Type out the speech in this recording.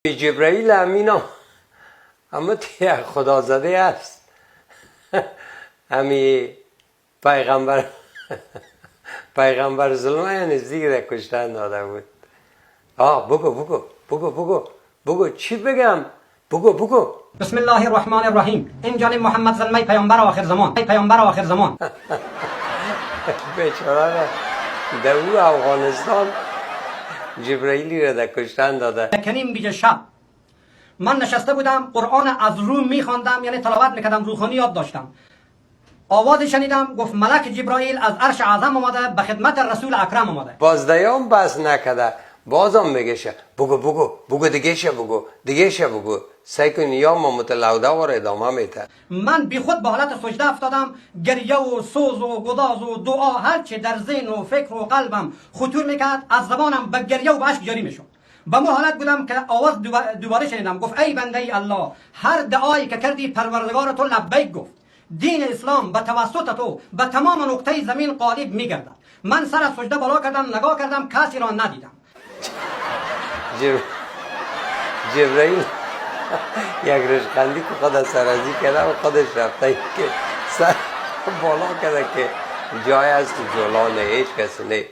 جبرئیل امین اما یک خدا زده است. همی پیغمبر زلمه نزدیک در کشتن داده بود. آه، بگو بگو بگو بگو بگو، چی بگم؟ بگو بگو. بسم الله الرحمن الرحیم. این جانب محمد زلمی، پیامبر آخر زمان، پیامبر آخر زمان. بیچاره را در او افغانستان جبرئیلی را در کشتن داده. کنیم بیج شب من نشسته بودم، قرآن از رو میخواندم، یعنی تلاوت میکردم، روخانی یاد داشتم. آواز شنیدم، گفت ملک جبرائیل از عرش اعظم آمده، به خدمت رسول اکرم آمده. باز دیام بس نکده، بازم میگه بگو بگو بگو، دیگه شه بگو، دیگه شه بگو. سعی کن یا ما متلوده و ادامه میته. من بی خود به حالت سجده افتادم. گریه و سوز و گداز و دعا، هر چه در ذهن و فکر و قلبم خطور میکرد، از زبانم به گریه و به اشک جاری میشد. به مو حالت بودم که آواز دوباره شنیدم، گفت ای بنده الله، هر دعایی که کردی پروردگار تو لبیک گفت. دین اسلام به توسط تو به تمام نقطه زمین غالب میگردد. من سر از سجده بالا کردم، نگاه کردم، کسی را ندیدم. جبرئیل یک رشقندی که خود سرازی کرده و خودش رفته که سر بالا کرده که جای است جولانه، هیچ کسی نه.